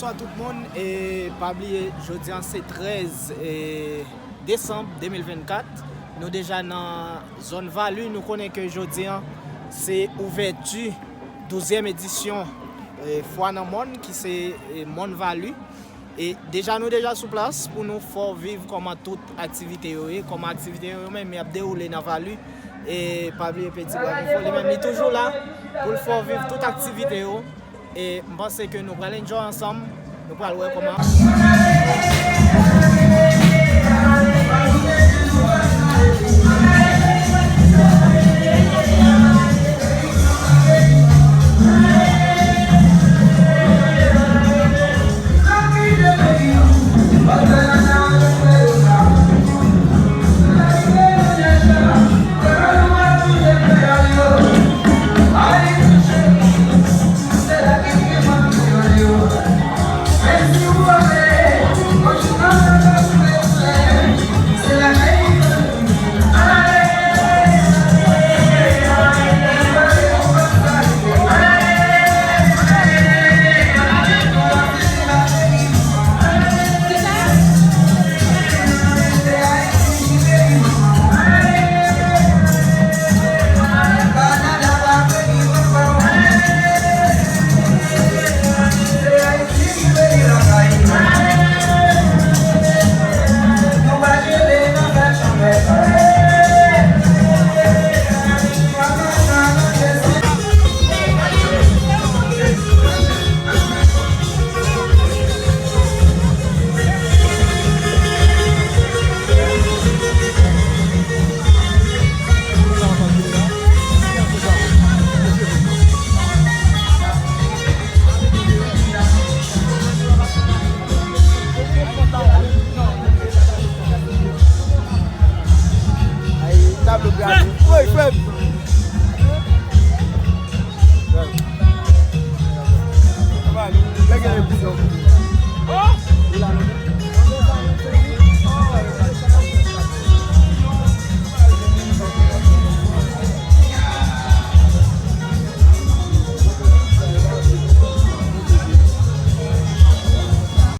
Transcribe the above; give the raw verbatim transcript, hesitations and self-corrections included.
Bonswa tout moun, e pa bliye, jodi an se trèz, e, desanm de mil vennkat. Nou deja nan zòn Vali, nou konnen ke jodi an se ouvèti douzyèm edisyon, e, Fwa nan Mòn, ki se, e, Mòn Vali. E deja nou deja sou plas pou nou fè w viv kòman tout aktivite yo ye, kòman aktivite yo menm y ap dewoule nan Vali. E pa bliye Petit Bwa Mifo, li menm li toujou la pou l fè w viv tout aktivite yo. E m panse ke nou pral enjoy ansanm, nou pral wè kòman. Ay, tablo grave. Woy, frè m. Nèg gen epizòd.